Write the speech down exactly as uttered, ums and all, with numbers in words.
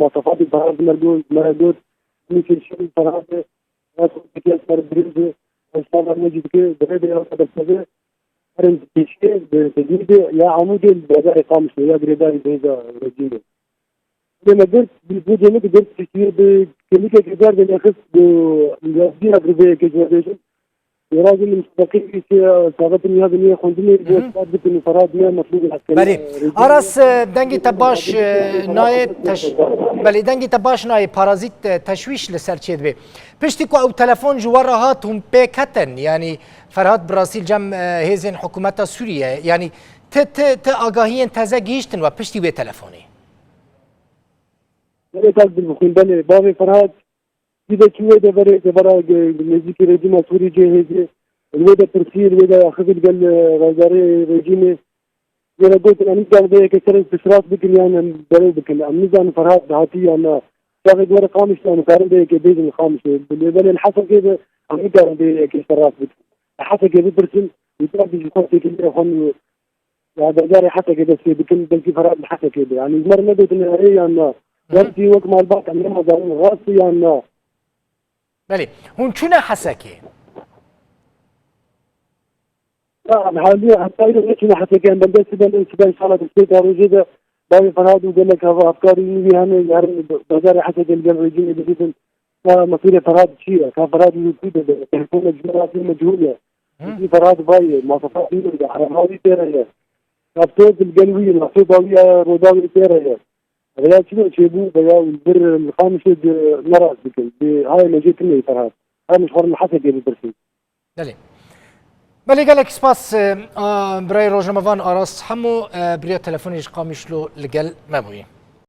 masafatê Ferhat me got, me got, min kêşî Ferhat, ez kêşî ser birêz, ez sava me jî dike, birê de ya destpêkê, herin kêşî, bi tecrîdê ya Amûdê li Bajarê Qamişlo, ya girêdayî hêza rejîmê. Lê me girt, bi vê cemê de girt, piştî bi kêmîkeke car de nexist, bi yazdiya grûveyeke ji me bêjin. Wêrazî min teqî wî sê saxetin ya biniyê xwendinê bo Mhm. ispat bikin û Ferhat me metlûbê hevkene. Belê. Aras, e, dengê te baş, e, nayê teş-, belê, dengê te baş nayê, parazît, e, teşwîş li ser çê dibe. Piştî ku ew telefon ji we re hat, hûn pê ketin, yanî Ferhat bi rastî li cem, e, hêzên hikûmeta Sûriyê ye. Yanî ti, ti, ti agahiyên teze gihîştin we piştî wê telefonê? Belê, tak dilbixwîn, belê. Bavê Ferhat, Dî de çû wê deverê, devera ge-, nêzîkî rejîma Sûrî cihê hêzê. Li wê de pirsî, li wê de axivî li gel, e, raydarê rejîmê. Wê re gotin, em nikarin vê yekê ser piştrast bikin yan em berê bikin. Em nizanin Ferhat dihatî yan na. Çaxê ku were Qamişlo, em karin vê yekê bêjin li Qamişlo. Lê belê li Hesekê de em nikarin vê yekê ser rast bikin. Li Hesekê bipirsin, û çaxê ji xwe têkiliyê xwe Ya bajarê Hesekê dest pê bikin, belkî Ferhat li Hesekê be. Yanî ji me re negotin erê yan na. Hı hı. Wextî wek malbat em nemazanin rast e yan na. Belê. Hûn çûne Hesekê? Ya, em haliye heta îro neçûne Hesekê. Em bende siben, siben sala di sê rojê de bavê Ferhat û gelek heva hevkarî wî hene, herin bajarê Hesekê li gel rejîmê dibîtin. Ka mesûlê Ferhat çi ye? Ka Ferhat li ku de be? Telefonek ji me re mechûl e. Hı. Wî Ferhat vayê, masafat wî de, araba wî tê re ye. Laptop li gel wî, laptopa wî ya roda wî tê re ye. Veya çi çêbû, veya li vir li Qamişê di nerast dikin. Di hayê me jê tune Ferhat. Qamiş xwe li Hesekê bipirsin. Belê. Belê, gelek spas, e, a, birayê rojnamevan Aras Hemo, e, bi riya telefonê ji Qamişlo li gel me bûyî.